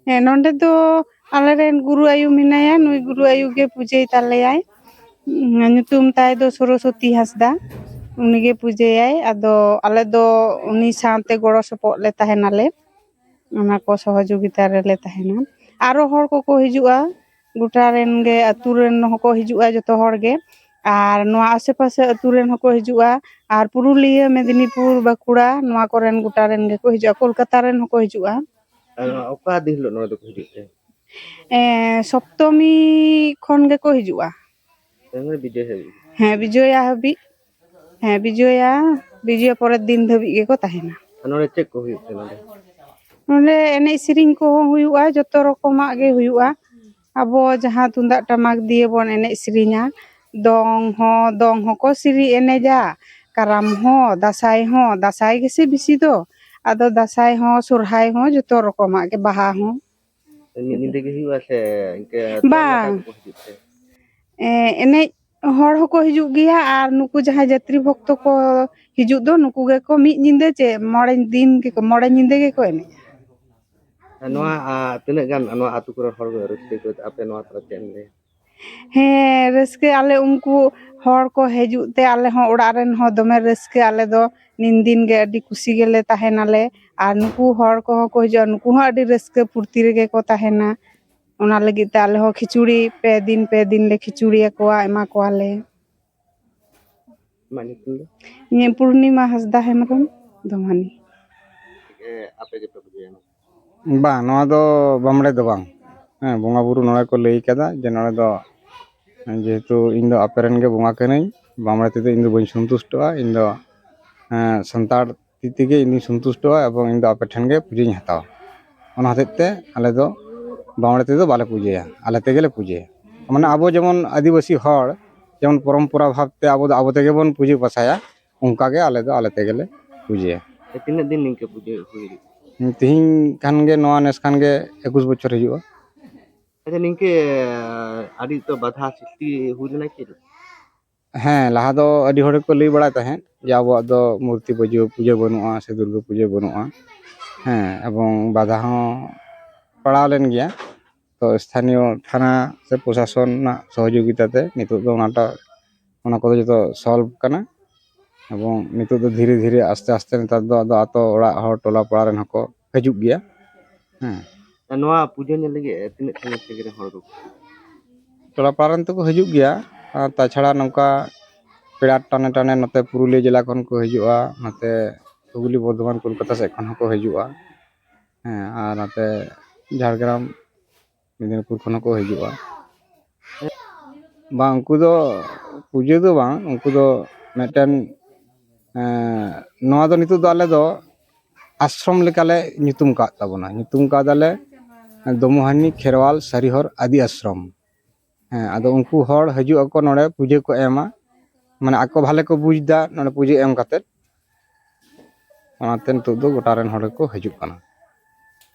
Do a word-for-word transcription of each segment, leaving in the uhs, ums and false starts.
ᱦᱮᱸ, ᱱᱚᱸᱰᱮ ᱫᱚ ᱟᱞᱮᱨᱮᱱ ᱜᱩᱨᱩ ᱟᱭᱳ ᱢᱮᱱᱟᱭᱟ, ᱱᱩᱭ ᱜᱩᱨᱩ ᱟᱭᱳ ᱜᱮ ᱯᱩᱡᱟᱹᱭ ᱛᱟᱞᱮᱭᱟᱭ᱾ ᱩᱸ, ᱧᱩᱛᱩᱢ ᱛᱟᱭ ᱫᱚ ᱥᱚᱨᱚᱥᱚᱛᱤ ᱦᱟᱸᱥᱫᱟ, ᱩᱱᱤᱜᱮ ᱯᱩᱡᱟᱹᱭᱟᱭ᱾ ᱟᱫᱚ ᱟᱞᱮ ᱫᱚ ᱩᱱᱤ ᱥᱟᱶᱛᱮ ᱜᱚᱲᱚ ᱥᱚᱯᱚᱦᱚᱫ ᱞᱮ ᱛᱟᱦᱮᱱᱟᱞᱮ, ᱚᱱᱟ ᱠᱚ ᱥᱚᱦᱚᱡᱳᱜᱤᱛᱟ ᱨᱮᱞᱮ ᱛᱟᱦᱮᱱᱟ᱾ ᱟᱨᱚ ᱦᱚᱲ ᱠᱚᱠᱚ ᱦᱤᱡᱩᱜᱼᱟ, ᱜᱚᱴᱟ ᱨᱮᱱ ᱜᱮ, ᱟᱹᱛᱩ ᱨᱮᱱ ᱦᱚᱸᱠᱚ ᱦᱤᱡᱩᱜᱼᱟ ᱡᱚᱛᱚ ᱦᱚᱲ ᱜᱮ, ᱟᱨ ᱱᱚᱣᱟ ᱟᱥᱮ ᱯᱟᱥᱮ ᱟᱹᱛᱩ ᱨᱮᱱ ᱦᱚᱸᱠᱚ ᱦᱤᱡᱩᱜᱼᱟ, ᱟᱨ ᱯᱩᱨᱩᱞᱤᱭᱟᱹ, ᱢᱮᱫᱽᱱᱤᱯᱩᱨ, ᱵᱟᱸᱠᱩᱲᱟ, ᱱᱚᱣᱟ ᱠᱚᱨᱮᱱ ᱜᱚᱴᱟ ᱨᱮᱱ ᱜᱮᱠᱚ ᱦᱤᱡᱩᱜᱼᱟ, ᱠᱳᱞᱠᱟᱛᱟ ᱨᱮᱱ ᱦᱚᱸᱠᱚ ᱦᱤᱡᱩᱜᱼᱟ᱾ ᱟᱨ ᱱᱚᱣᱟ ᱚᱠᱟ ᱫᱤᱱ ᱦᱤᱞᱳᱜ ᱱᱚᱣᱟ ᱫᱚᱠᱚ ᱦᱤᱡᱩᱜ ᱛᱮ? ᱮᱸ, ᱥᱚᱯᱛᱚᱢᱤ ᱠᱷᱚᱱ ᱜᱮᱠᱚ ᱦᱤᱡᱩᱜᱼᱟ᱾ ᱛᱟᱨ ᱢᱟᱱᱮ ᱵᱤᱡᱚᱭᱟ ᱦᱟᱹᱵᱤᱡ? ᱦᱮᱸ, ᱵᱤᱡᱚᱭᱟ ᱦᱟᱹᱵᱤᱡ᱾ ᱦᱮᱸ, ᱵᱤᱡᱚᱭᱟ, ᱵᱤᱡᱚᱭᱟ ᱯᱚᱨᱮᱨ ᱫᱤᱱ ᱫᱷᱟᱹᱵᱤᱡ ᱜᱮᱠᱚ ᱛᱟᱦᱮᱱᱟ᱾ ᱟᱨ ᱱᱚᱰᱮ ᱪᱮᱫ ᱠᱚ ᱦᱩᱭᱩᱜ ᱛᱮ ᱱᱚᱰᱮ? ᱱᱚᱰᱮ ᱮᱱᱮᱡ ᱥᱮᱨᱮᱧ ᱠᱚᱦᱚᱸ ᱦᱩᱭᱩᱜᱼᱟ, ᱡᱚᱛᱚ ᱨᱚᱠᱚᱢᱟᱜ ᱜᱮ ᱦᱩᱭᱩᱜᱼᱟ᱾ ᱟᱵᱚ ᱡᱟᱦᱟᱸ ᱛᱩᱢᱫᱟᱜ ᱴᱟᱢᱟᱠ ᱫᱤᱭᱮ ᱵᱚᱱ ᱮᱱᱮᱡ ᱥᱮᱨᱮᱧᱟ, ᱫᱚᱝ ᱦᱚᱸ, ᱫᱚᱝ ᱦᱚᱸᱠᱚ ᱥᱮᱨᱮᱧ ᱮᱱᱮᱡᱟ, ᱠᱟᱨᱟᱢ ᱦᱚᱸ, ᱫᱟᱸᱥᱟᱭ ᱦᱚᱸ, ᱫᱟᱸᱥᱟᱭ ᱜᱮᱥᱮ ᱵᱮᱥᱤ ᱫᱚ, ᱟᱫᱚ ᱫᱟᱸᱥᱟᱭ ᱦᱚᱸ, ᱥᱚᱨᱦᱟᱭ ᱦᱚᱸ, ᱡᱚᱛᱚ ᱨᱚᱠᱚᱢᱟᱜ ᱜᱮ, ᱵᱟᱦᱟ ᱦᱚᱸ᱾ ᱢᱤᱫ ᱧᱤᱫᱟᱹ ᱜᱮ ᱦᱩᱭᱩᱜᱼᱟ ᱥᱮ ᱤᱱᱠᱟᱹ ᱵᱟᱝ᱾ ᱫᱚᱞ ᱞᱮᱠᱟ ᱜᱮᱠᱚ ᱦᱤᱡᱩᱜ ᱛᱮ? ᱮᱸ, ᱮᱱᱮᱡ ᱦᱚᱲ ᱦᱚᱸᱠᱚ ᱦᱤᱡᱩᱜ ᱜᱮᱭᱟ, ᱟᱨ ᱱᱩᱠᱩ ᱡᱟᱦᱟᱸᱭ ᱡᱟᱛᱨᱤ ᱵᱷᱚᱠᱛᱚ ᱠᱚ ᱦᱤᱡᱩᱜ ᱫᱚ, ᱱᱩᱠᱩ ᱜᱮᱠᱚ ᱢᱤᱫ ᱧᱤᱫᱟᱹ ᱪᱮ ᱢᱚᱬᱮ ᱫᱤᱱ ᱜᱮᱠᱚ, ᱢᱚᱬᱮ ᱧᱤᱫᱟᱹ ᱜᱮᱠᱚ ᱮᱱᱮᱡᱼᱟ᱾ ᱟᱨ ᱱᱚᱣᱟ, ᱟ, ᱛᱤᱱᱟᱹᱜ ᱜᱟᱱ ᱱᱚᱣᱟ ᱟᱹᱛᱩ ᱠᱚᱨᱮᱱ ᱦᱚᱲ ᱠᱚ ᱨᱟᱹᱥᱠᱟᱹ ᱠᱚ, ᱟᱯᱮ ᱱᱚᱣᱟ ᱠᱚᱨᱮ ᱪᱮᱫ ᱮᱢ ᱞᱟᱹᱭᱟ? ᱦᱮᱸ, ᱨᱟᱹᱥᱠᱟᱹ ᱟᱞᱮ, ᱩᱱᱠᱩ ᱦᱚᱲ ᱠᱚ ᱦᱤᱡᱩᱜ ᱛᱮ ᱟᱞᱮ ᱦᱚᱸ ᱚᱲᱟᱜ ᱨᱮᱱ ᱦᱚᱸ ᱫᱚᱢᱮ ᱨᱟᱹᱥᱠᱟᱹ, ᱟᱞᱮ ᱫᱚ ᱱᱤᱱ ᱫᱤᱱ ᱜᱮ ᱟᱹᱰᱤ ᱠᱩᱥᱤ ᱜᱮᱞᱮ ᱛᱟᱦᱮᱱᱟᱞᱮ᱾ ᱟᱨ ᱱᱩᱠᱩ ᱦᱚᱲ ᱠᱚᱦᱚᱸ ᱠᱚ ᱦᱤᱡᱩᱜᱼᱟ, ᱱᱩᱠᱩ ᱦᱚᱸ ᱟᱹᱰᱤ ᱨᱟᱹᱥᱠᱟᱹ ᱯᱷᱩᱨᱛᱤ ᱨᱮᱜᱮ ᱠᱚ ᱛᱟᱦᱮᱱᱟ᱾ ᱚᱱᱟ ᱞᱟᱹᱜᱤᱫ ᱛᱮ ᱟᱞᱮ ᱦᱚᱸ ᱠᱷᱤᱪᱩᱲᱤ ᱯᱮ ᱫᱤᱱ, ᱯᱮ ᱫᱤᱱ ᱞᱮ ᱠᱷᱤᱪᱩᱲᱤ ᱟᱠᱚᱣᱟ, ᱮᱢᱟ ᱠᱚᱣᱟᱞᱮ᱾ ᱟᱢᱟᱜ ᱧᱩᱛᱩᱢ ᱫᱚ? ᱤᱧᱟᱹᱜ ᱯᱩᱨᱱᱤᱢᱟ ᱦᱟᱸᱥᱫᱟ ᱦᱮᱢᱵᱨᱚᱢ, ᱫᱚᱢᱟᱱᱤ᱾ ᱮ, ᱟᱯᱮ ᱜᱮᱯᱮ ᱯᱩᱡᱟᱹᱭᱟ ᱱᱚᱣᱟ? ᱵᱟᱝ, ᱱᱚᱣᱟ ᱫᱚ ᱵᱟᱢᱲᱮ ᱫᱚ ᱵᱟᱝ᱾ ᱦᱮᱸ, ᱵᱚᱸᱜᱟ ᱵᱩᱨᱩ ᱱᱚᱰᱮ ᱠᱚ ᱞᱟᱹᱭ ᱠᱟᱫᱟ ᱡᱮ ᱱᱚᱰᱮ ᱫᱚ, ᱡᱮᱦᱮᱛᱩ ᱤᱧ ᱫᱚ ᱟᱯᱮ ᱨᱮᱱ ᱜᱮ ᱵᱚᱸᱜᱟ ᱠᱟᱹᱱᱟᱹᱧ, ᱵᱟᱢᱲᱮ ᱛᱮᱫᱚ ᱤᱧ ᱫᱚ ᱵᱟᱹᱧ ᱥᱚᱱᱛᱩᱥᱴᱚᱜᱼᱟ᱾ ᱤᱧ ᱫᱚ, ᱦᱮᱸ, ᱥᱟᱱᱛᱟᱲ ᱛᱤ ᱛᱮᱜᱮ ᱤᱧ ᱫᱩᱧ ᱥᱚᱱᱛᱩᱥᱴᱚᱜᱼᱟ ᱮᱵᱚᱝ ᱤᱧ ᱫᱚ ᱟᱯᱮ ᱴᱷᱮᱱ ᱜᱮ ᱯᱩᱡᱟᱹᱧ ᱦᱟᱛᱟᱣᱟ᱾ ᱚᱱᱟ ᱦᱚᱛᱮᱡ ᱛᱮ ᱟᱞᱮ ᱫᱚ ᱵᱟᱢᱲᱮ ᱛᱮᱫᱚ ᱵᱟᱞᱮ ᱯᱩᱡᱟᱹᱭᱟ, ᱟᱞᱮ ᱛᱮᱜᱮ ᱞᱮ ᱯᱩᱡᱟᱹᱭᱟ᱾ ᱢᱟᱱᱮ ᱟᱵᱚ ᱡᱮᱢᱚᱱ ᱟᱹᱫᱤᱵᱟᱹᱥᱤ ᱦᱚᱲ ᱡᱮᱢᱚᱱ ᱯᱚᱨᱚᱢᱯᱚᱨᱟ ᱵᱷᱟᱵᱽ ᱛᱮ ᱟᱵᱚ ᱫᱚ ᱟᱵᱚ ᱛᱮᱜᱮ ᱵᱚᱱ ᱯᱩᱡᱟᱹ ᱯᱟᱥᱟᱭᱟ, ᱚᱱᱠᱟ ᱜᱮ ᱟᱞᱮ ᱫᱚ ᱟᱞᱮ ᱛᱮᱜᱮ ᱞᱮ ᱯᱩᱡᱟᱹᱭᱟ᱾ ᱛᱤᱱᱟᱹᱜ ᱫᱤᱱ ᱱᱤᱝᱠᱟᱹ ᱯᱩᱡᱟᱹ ᱦᱩᱭ? ᱛᱤᱦᱤᱧ ᱠᱷᱟᱱ ᱜᱮ, ᱱᱚᱣᱟ ᱱᱮᱥ ᱠᱷᱟᱱ ᱜᱮ ᱮᱠᱩᱥ ᱵᱚᱪᱷᱚᱨ ᱦᱩᱭᱩᱜᱼᱟ᱾ ᱟᱪᱪᱷᱟ, ᱱᱤᱝᱠᱟᱹ ᱟᱹᱰᱤ ᱩᱛᱟᱹᱨ ᱵᱟᱫᱷᱟ ᱥᱨᱤᱥᱴᱤ ᱦᱩᱭ ᱞᱮᱱᱟ ᱪᱮᱫ? ᱦᱮᱸ, ᱞᱟᱦᱟ ᱫᱚ ᱟᱹᱰᱤ ᱦᱚᱲ ᱜᱮᱠᱚ ᱞᱟᱹᱭ ᱵᱟᱲᱟᱭ ᱛᱟᱦᱮᱸᱫ ᱡᱮ ᱟᱵᱚᱣᱟᱜ ᱫᱚ ᱢᱩᱨᱛᱤ ᱯᱩᱡᱟᱹ, ᱯᱩᱡᱟᱹ ᱵᱟᱹᱱᱩᱜᱼᱟ ᱥᱮ ᱫᱩᱨᱜᱟᱹ ᱯᱩᱡᱟᱹ ᱵᱟᱹᱱᱩᱜᱼᱟ᱾ ᱦᱮᱸ, ᱮᱵᱚᱝ ᱵᱟᱫᱷᱟ ᱦᱚᱸ ᱯᱟᱲᱟᱣ ᱞᱮᱱ ᱜᱮᱭᱟ᱾ ᱛᱚ ᱥᱛᱷᱟᱱᱤᱭᱚ ᱛᱷᱟᱱᱟ ᱥᱮ ᱯᱨᱚᱥᱟᱥᱚᱱ ᱨᱮᱱᱟᱜ ᱥᱚᱦᱚᱡᱳᱜᱤᱛᱟ ᱛᱮ ᱱᱤᱛᱚᱜ ᱫᱚ ᱚᱱᱟᱴᱟᱜ, ᱚᱱᱟ ᱠᱚᱫᱚ ᱡᱚᱛᱚ ᱥᱚᱞᱵᱷ ᱠᱟᱱᱟ᱾ ᱮᱵᱚᱝ ᱱᱤᱛᱚᱜ ᱫᱚ ᱫᱷᱤᱨᱮ ᱫᱷᱤᱨᱮ ᱟᱥᱛᱮ ᱟᱥᱛᱮ ᱱᱮᱛᱟᱨ ᱫᱚ ᱟᱫᱚ ᱟᱛᱳ ᱚᱲᱟᱜ ᱦᱚᱲ, ᱴᱚᱞᱟ ᱯᱟᱲᱟ ᱨᱮᱱ ᱦᱚᱸᱠᱚ ᱦᱤᱡᱩᱜ ᱜᱮᱭᱟ᱾ ᱦᱮᱸ᱾ ᱟᱨ ᱱᱚᱣᱟ ᱯᱩᱡᱟᱹ ᱧᱮᱞ ᱞᱟᱹᱜᱤᱫ ᱛᱤᱱᱟᱹᱜ ᱥᱟᱺᱜᱤᱧ ᱥᱟᱺᱜᱤᱧ ᱨᱮᱱ ᱦᱚᱲ ᱠᱚ? ᱴᱚᱞᱟ ᱯᱟᱲᱟ ᱨᱮᱱ ᱛᱮᱠᱚ ᱦᱤᱡᱩᱜ ᱜᱮᱭᱟ᱾ ᱟᱨ ᱛᱟᱪᱷᱟᱲᱟ ᱱᱚᱝᱠᱟ ᱯᱮᱲᱟ ᱴᱟᱱᱮ ᱴᱟᱱᱮ ᱱᱚᱛᱮ ᱯᱩᱨᱩᱞᱤᱭᱟᱹ ᱡᱮᱞᱟ ᱠᱷᱚᱱ ᱠᱚ ᱦᱤᱡᱩᱜᱼᱟ, ᱱᱚᱛᱮ ᱦᱩᱜᱽᱞᱤ, ᱵᱚᱨᱫᱷᱚᱢᱟᱱ, ᱠᱳᱞᱠᱟᱛᱟ ᱥᱮᱫ ᱠᱷᱚᱱ ᱦᱚᱸᱠᱚ ᱦᱤᱡᱩᱜᱼᱟ᱾ ᱦᱮᱸ, ᱟᱨ ᱱᱚᱛᱮ ᱡᱷᱟᱲᱜᱨᱟᱢ, ᱢᱮᱫᱤᱱᱤᱯᱩᱨ ᱠᱷᱚᱱ ᱦᱚᱸᱠᱚ ᱦᱤᱡᱩᱜᱼᱟ᱾ ᱵᱟᱝ, ᱩᱱᱠᱩ ᱫᱚ ᱯᱩᱡᱟᱹ ᱫᱚ ᱵᱟᱝ, ᱩᱱᱠᱩ ᱫᱚ ᱢᱤᱫᱴᱮᱱ, ᱮᱸ, ᱱᱚᱣᱟ ᱫᱚ ᱱᱤᱛᱚᱜ ᱫᱚ ᱟᱞᱮ ᱫᱚ ᱟᱥᱨᱚᱢ ᱞᱮᱠᱟᱞᱮ ᱧᱩᱛᱩᱢ ᱠᱟᱫ ᱛᱟᱵᱚᱱᱟ, ᱧᱩᱛᱩᱢ ᱠᱟᱫᱟᱞᱮ ᱫᱚᱢᱚᱦᱟᱱᱤ ᱠᱷᱮᱨᱣᱟᱞ ᱥᱟᱹᱨᱤᱦᱚᱨ ᱟᱹᱫᱤ ᱟᱥᱨᱚᱢ᱾ ᱦᱮᱸ, ᱟᱫᱚ ᱩᱱᱠᱩ ᱦᱚᱲ ᱦᱤᱡᱩᱜ ᱟᱠᱚ ᱱᱚᱰᱮ ᱯᱩᱡᱟᱹ ᱠᱚ ᱮᱢᱟ, ᱢᱟᱱᱮ ᱟᱠᱚ ᱵᱷᱟᱞᱮ ᱠᱚ ᱵᱩᱡᱽ ᱮᱫᱟ ᱱᱚᱰᱮ ᱯᱩᱡᱟᱹ ᱮᱢ ᱠᱟᱛᱮᱫ, ᱚᱱᱟᱛᱮ ᱱᱤᱛᱚᱜ ᱫᱚ ᱜᱚᱴᱟ ᱨᱮᱱ ᱦᱚᱲ ᱜᱮᱠᱚ ᱦᱤᱡᱩᱜ ᱠᱟᱱᱟ᱾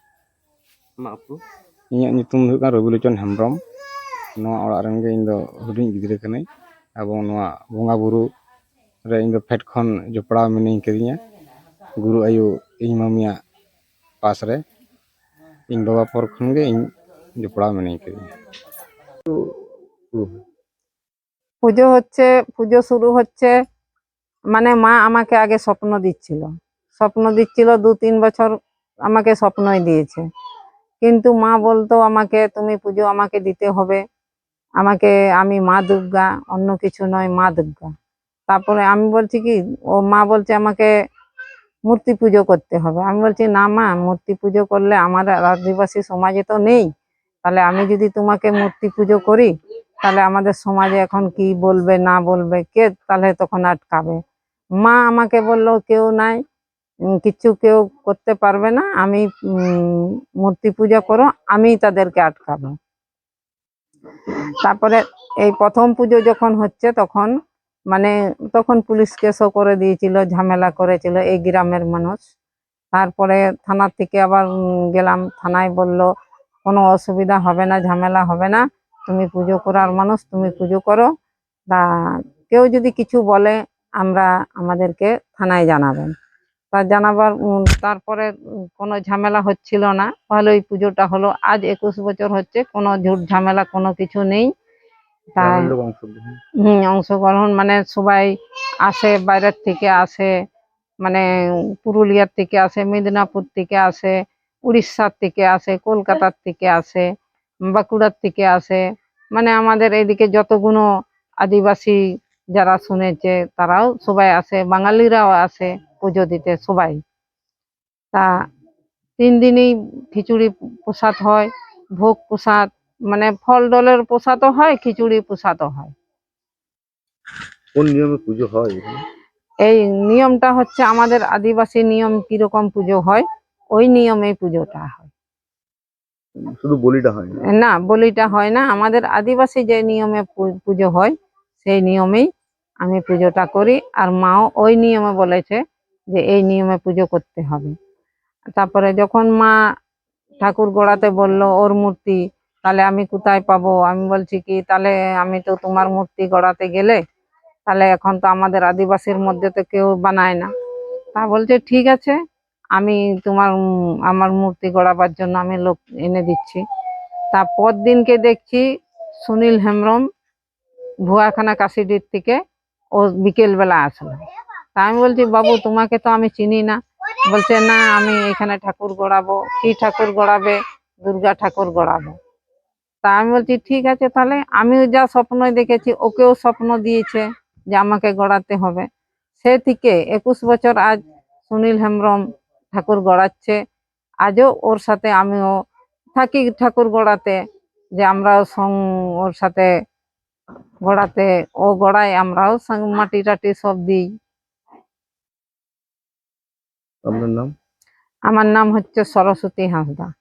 ᱟᱢᱟᱜ ᱩᱯᱨᱩᱢ? ᱤᱧᱟᱹᱜ ᱧᱩᱛᱩᱢ ᱫᱚ ᱦᱩᱭᱩᱜ ᱠᱟᱱᱟ ᱨᱚᱵᱤᱞᱳᱪᱚᱱ ᱦᱮᱢᱵᱨᱚᱢ᱾ ᱱᱚᱣᱟ ᱚᱲᱟᱜ ᱨᱮᱱ ᱜᱮ ᱤᱧ ᱫᱚ ᱦᱩᱰᱤᱧ ᱜᱤᱫᱽᱨᱟᱹ ᱠᱟᱹᱱᱟᱹᱧ᱾ ᱮᱵᱚᱝ ᱱᱚᱣᱟ ᱵᱚᱸᱜᱟ ᱵᱩᱨᱩ ᱨᱮ ᱤᱧ ᱫᱚ ᱯᱷᱮᱰ ᱠᱷᱚᱱ ᱡᱚᱯᱲᱟᱣ ᱢᱤᱱᱟᱹᱧ ᱠᱟᱹᱫᱤᱧᱟ᱾ ᱜᱩᱨᱩ ᱟᱭᱳ, ᱤᱧ ᱢᱟᱹᱢᱤᱭᱟᱜ ᱯᱟᱥ ᱨᱮ ᱤᱧ ᱵᱟᱵᱟ ᱯᱚᱨ ᱠᱷᱚᱱ ᱜᱮ ᱤᱧ ᱡᱚᱯᱲᱟᱣ ᱢᱤᱱᱟᱹᱧ ᱠᱟᱹᱫᱤᱧᱟ᱾ পুজো হচ্ছে, পুজো শুরু হচ্ছে, মানে মা আমাকে আগে স্বপ্ন দিচ্ছিল, স্বপ্ন দিচ্ছিল দু তিন বছর আমাকে স্বপ্নই দিয়েছে, কিন্তু মা বলতো আমাকে, "তুমি পুজো আমাকে দিতে হবে, আমাকে, আমি মা দুর্গা, অন্য কিছু নয়, মা দুর্গা।" তারপরে আমি বলছি কি, ও মা বলছে আমাকে মূর্তি পুজো করতে হবে। আমি বলছি, "না মা, মূর্তি পুজো করলে আমার আদিবাসী সমাজে তো নেই, তাহলে আমি যদি তোমাকে মূর্তি পুজো করি, তাহলে আমাদের সমাজে এখন কি বলবে না বলবে, কে তাহলে তখন আটকাবে?" মা আমাকে বলল, "কেউ নাই, উম, কিচ্ছু কেউ করতে পারবে না, আমি, উম, মূর্তি পূজা করো, আমি তাদেরকে আটকাবো।" তারপরে এই প্রথম পুজো যখন হচ্ছে, তখন মানে তখন পুলিশ কেসও করে দিয়েছিল, ঝামেলা করেছিল এই গ্রামের মানুষ। তারপরে থানা থেকে আবার, উম, গেলাম, থানায় বলল, "কোনো অসুবিধা হবে না, ঝামেলা হবে না, তুমি পুজো করার মানুষ, তুমি পুজো করো, তা কেউ যদি কিছু বলে, আমরা, আমাদেরকে থানায় জানাবেন।" তা জানাবার, উম, তারপরে কোনো ঝামেলা হচ্ছিল না, ভালোই পুজোটা হলো। আজ একুশ বছর হচ্ছে, কোনো ঝুট ঝামেলা কোনো কিছু নেই। তা হুম, অংশগ্রহণ মানে সবাই আসে, বাইরের থেকে আসে, মানে পুরুলিয়ার থেকে আসে, মেদিনীপুর থেকে আসে, উড়িষ্যার থেকে আসে, কলকাতার থেকে আসে, বাঁকুড়ার থেকে আসে, মানে আমাদের এদিকে যতগুলো আদিবাসী যারা শুনেছে তারাও সবাই আসে, বাঙালিরাও আসে পুজো দিতে সবাই। তা তিন দিনই খিচুড়ি প্রসাদ হয়, ভোগ প্রসাদ, মানে ফল ডলের প্রসাদও হয়, খিচুড়ি প্রসাদও হয়। কোন নিয়মে পুজো হয় এখানে? এই নিয়মটা হচ্ছে আমাদের আদিবাসী নিয়ম, কিরকম পুজো হয় ওই নিয়মেই পুজোটা হয়। শুধু বলিটা হয় না? না, বলিটা হয় না, আমাদের আদিবাসী যে নিয়মে পু- পুজো হয় সেই নিয়মেই আমি পুজোটা করি। আর মাও ওই নিয়মে বলেছে যে এই নিয়মে পুজো করতে হবে। তারপরে যখন মা ঠাকুর গড়াতে বলল ওর মূর্তি, তাহলে আমি কোথায় পাবো? আমি বলছি কি, তাহলে আমি তো তোমার মূর্তি গড়াতে গেলে, তাহলে এখন তো আমাদের আদিবাসীর মধ্যে তো কেউ বানায় না। তা বলছে ঠিক আছে, আমি তোমার উম, আমার মূর্তি গড়াবার জন্য আমি লোক এনে দিচ্ছি। তা পর দিনকে দেখছি সুনীল হেমব্রম ভুয়াখানা কাশিডির থেকে ও বিকেল বেলা আসলো। তা আমি বলছি বাবু, তোমাকে তো আমি চিনি না। বলছে না, আমি এখানে ঠাকুর গড়াবো। কি ঠাকুর গড়াবে? দুর্গা ঠাকুর গড়াবো। তা আমি বলছি ঠিক আছে, তাহলে আমিও যা স্বপ্ন দেখেছি ওকেও স্বপ্ন দিয়েছে যে আমাকে গড়াতে হবে। সে থেকে একুশ বছর আজ সুনীল হেমব্রম ঠাকুর গড়াচ্ছে। আজও ওর সাথে আমিও থাকি ঠাকুর গড়াতে, যে আমরাও সং ওর সাথে গড়াতে, ও গড়ায়, আমরাও সং মাটি টাটি সব দিই। আপনার নাম? আমার নাম হচ্ছে সরস্বতী হাঁসদা।